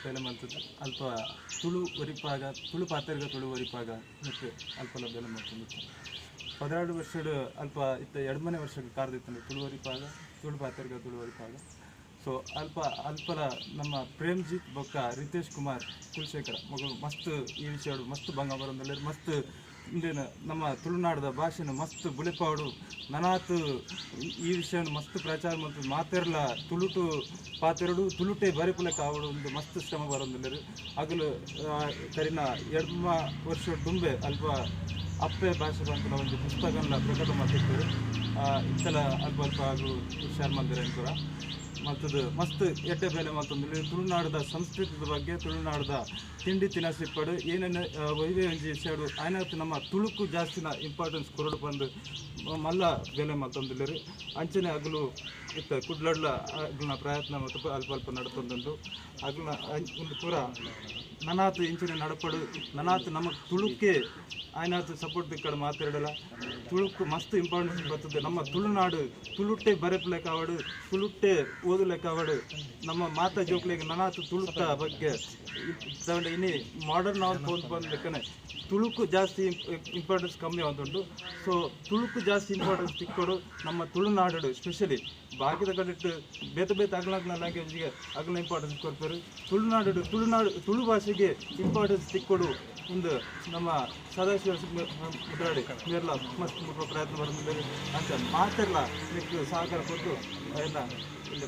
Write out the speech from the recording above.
ಬೇಲೆ ಮಲ್ತದ್ದು. ಅಲ್ಪ ತುಳು ಒರಿಪಾಗ, ತುಳು ಪಾತೆರ್ಗ ತುಳು ಒರಿಪಾಗ ಮತ್ತು ಅಲ್ಪಲ ಬೇಲೆ ಮಲ್ತೊಂದಿತ್ತು. 12 ವರ್ಷಡ್ ಅಲ್ಪ ಇತ್ತ ಎಡ್ಮನೆ ವರ್ಷಕ್ಕೆ ಕಾರ್ದಿತ್ತು ತುಳು ಒರಿಪಾಗ, ತುಳು ಪಾತೆರ್ಗ ತುಳು ಒರಿಪಾಗ. ಸೊ ಅಲ್ಪ ಅಲ್ಪಲ ನಮ್ಮ ಪ್ರೇಮ್ಜಿತ್ ಬೊಕ್ಕ ರಿತೇಶ್ ಕುಮಾರ್ ಕುಲಶೇಖರ ಮಗಳು ಮಸ್ತ್ ಈ ವಿಷಯಡು ಮಸ್ತ್ ಬಂಗ ಬರೊಂದುಲ್ಲೆರ್. ಮಸ್ತ್ ಇಂದೆನ್ ನಮ್ಮ ತುಳುನಾಡದ ಭಾಷೆನ್ ಮಸ್ತ್ ಬುಲೆಪಾವಡು, ನನಾತ್ ಈ ವಿಷಯನ್ ಮಸ್ತ್ ಪ್ರಚಾರ ಮಲ್ತು ಮಾತೆರ್ಲ ತುಳುಟು ಪಾತೆರಡು, ತುಳುಟೆ ಬರೆಪುಲೆಕ ಆವಡು ಒಂದು ಮಸ್ತ್ ಶ್ರಮ ಬರೊಂದುಲ್ಲೆರ್. ಅಗಲು ಕರಿನ ಎಡ್ಮ ವರ್ಷ ದುಂಬೆ ಅಲ್ಪ ಅಪ್ಪೆ ಭಾಷೆ ಪನ್ಪಿನ ಒಂಜಿ ಪುಸ್ತಕನ್ಲ ಪ್ರಕಟ ಮಲ್ತಿತ್ತೆರ್. ಇತ್ತಲ ಅಲ್ಪ ಅಲ್ಪ ಅಗಲು ಹುಷಾರ್ ಮಲ್ದೆರ್ ಪೂರ ಮಲ್ತದು ಮಸ್ತ್ ಎಡ್ಡೆ ಬೇಲೆ ಮಲ್ತೊಂದುಲ್ಲೆರ್. ತುಳುನಾಡದ ಸಂಸ್ಕೃತಿದ ಬಗ್ಗೆ, ತುಳುನಾಡದ ತಿಂಡಿ ತಿನಸು ಇಪ್ಪಡು ಏನೇನು ಒಯ್ವೆ ಒಂಜಿ ವಿಷಯಡು ಆಯ್ನಾತ್ ನಮ್ಮ ತುಳುಕು ಜಾಸ್ತಿನ ಇಂಪಾರ್ಟೆನ್ಸ್ ಕೊರಡು ಪಂದ್ ಮಲ್ಲ ಬೇಲೆ ಮಲ್ತೊಂದುಲ್ಲೆರ್. ಅಂಚನೆ ಅಗಲು ಇತ್ತ ಕುಡ್ಲಡ್ಲ ಅಗ್ಲ್ನ ಪ್ರಯತ್ನ ಮತ್ತು ಅಲ್ಪ ಅಲ್ಪ ನಡತೊಂದುಂಡು. ಅಗ್ಲ್ನ ಉಂದು ಪೂರ ನನಾತ್ ಇಂಚನೆ ನಡಪಡು, ನನಾತ್ ನಮ್ಮ ತುಳುಕ್ಕೆ ಆಯ್ನಾತ್ ಸಪೋರ್ಟ್ ತಿಕ್ಕಡು. ಮಾತೆರಡಲ ತುಳುಕು ಮಸ್ತ್ ಇಂಪಾರ್ಟೆನ್ಸ್ ಬರ್ತದೆ. ನಮ್ಮ ತುಳುನಾಡು ತುಳುಟ್ಟೆ ಬರೆಪುಲೆಕ ಆವಡ್, ತುಳುಟ್ಟೆ ಓದುಲೆಕ ಆವಡ್, ನಮ್ಮ ಮಾತ ಜೋಕ್ಲೆಗ್ ನನಾತ್ ತುಳುತ ಬಗ್ಗೆ ಇನಿ ಮಾಡರ್ನ್ ಆವೊಂದು ಪೋಂದು ಪಂದ್ ತುಳುಕು ಜಾಸ್ತಿ ಇಂಪಾರ್ಟೆನ್ಸ್ ಕಮ್ಮಿ ಆವೊಂದುಂಡು. ಸೊ ತುಳುಕು ಜಾಸ್ತಿ ಇಂಪಾರ್ಟೆನ್ಸ್ ತಿಕ್ಕೊಡು ನಮ್ಮ ತುಳುನಾಡು ಸ್ಪೆಷಲಿ. ಬಾಕಿದ ಕಡೆಟ್ ಬೇತೆ ಬೇತೆ ಅಗ್ಲಗ್ಲ ಲ್ಯಾಂಗ್ವೇಜ್ಗೆ ಅಗ್ಲ ಇಂಪಾರ್ಟೆನ್ಸ್ ಕೊರ್ಪೆರ್. ತುಳುನಾಡು ತುಳುನಾಡು ತುಳು ಭಾಷೆಗೆ ಇಂಪಾರ್ಟೆನ್ಸ್ ತಿಕ್ಕೊಡು ಉಂದು ನಮ್ಮ ಸದಾಶಿವ ಮುದ್ರಾಡಿ ಮೇರ್ಲ ಮಸ್ತ್ ಮುಲ್ಪ ಪ್ರಯತ್ನ ಬರೊಂದುಲ್ಲೆರ್. ಅಂಚ ಮಾತೆರ್ಲ ನಿಕ್ಕ್ ಸಹಕಾರ ಕೊರ್ದು ಅವೆಲ್ಲ ಇಲ್ಲಿ.